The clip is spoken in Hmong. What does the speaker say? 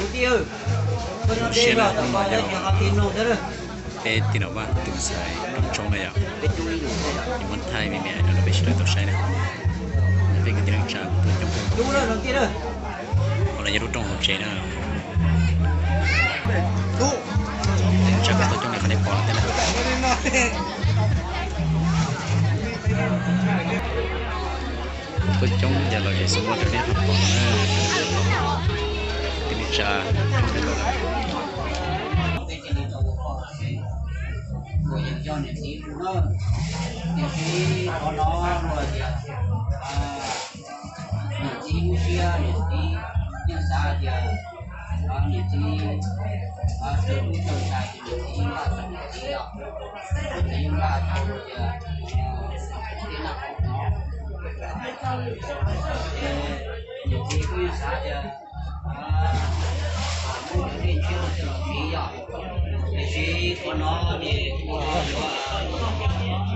Lub sij hawm no yog peb tij laug Vaj tus ntxhais Rooj Tsoob na yom, nws muab thaij me me hais rau peb sawv daws tau saib na. Peb kwv tij neej tsa kuj tuaj coob kawg. Qhov no yog lub rooj hauv tsev na. Neej tsa kuj tuaj coob li qhov nej pom tej na. Tuaj coob yog los yog xub muab rau nej pom na. Kwv tij neej tsa coob kawg. Niam txiv lub siab, niam txiv yeej xav tias niam txiv raws lub raws ntais, niam txiv npaj tau niam txiv os, niam txiv yeej npaj tau tias tej naj qhov no, niam txiv kuj yeej xav tias muab cov dej ntshiab no coj los siv yom, tiam sis qhov no ces kuj yuav